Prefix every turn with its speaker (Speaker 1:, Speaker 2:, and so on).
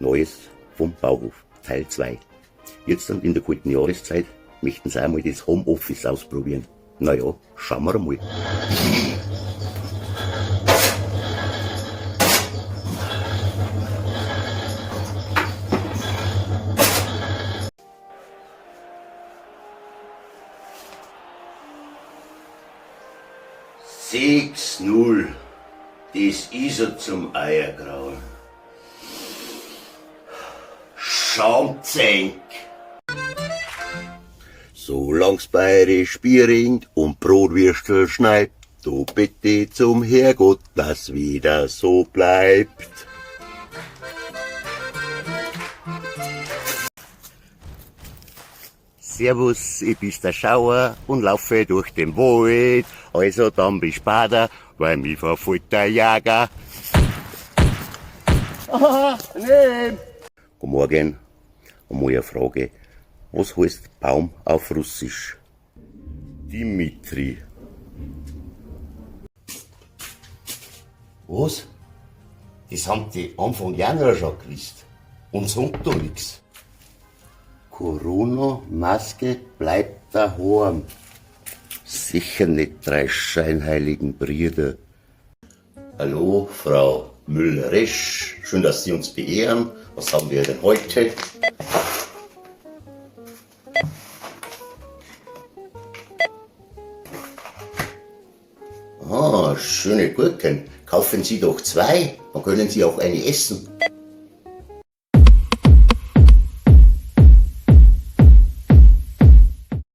Speaker 1: Neues vom Bauhof, Teil 2. Jetzt dann in der kalten Jahreszeit möchten sie einmal das Homeoffice ausprobieren. Naja, schauen wir mal. 6-0. Das ist er zum Eiergrauen. Schamzenk. Solang's bayerisch Bier rinnt und Brotwürstel schneit, du bitte zum Herrgott, dass wieder so bleibt. Servus, ich bin der Schauer und laufe durch den Wald. Also dann bis später, weil mich verfolgt der Jäger. Aha, nee. Guten Morgen. Einmal eine Frage. Was heißt Baum auf Russisch? Dimitri. Was? Das haben die Anfang Januar schon gewusst. Und sagt da nix. Corona-Maske bleibt daheim. Sicher nicht drei scheinheiligen Brüder. Hallo, Frau Müller-Resch. Schön, dass Sie uns beehren. Was haben wir denn heute? Ah, schöne Gurken. Kaufen Sie doch zwei, dann können Sie auch eine essen.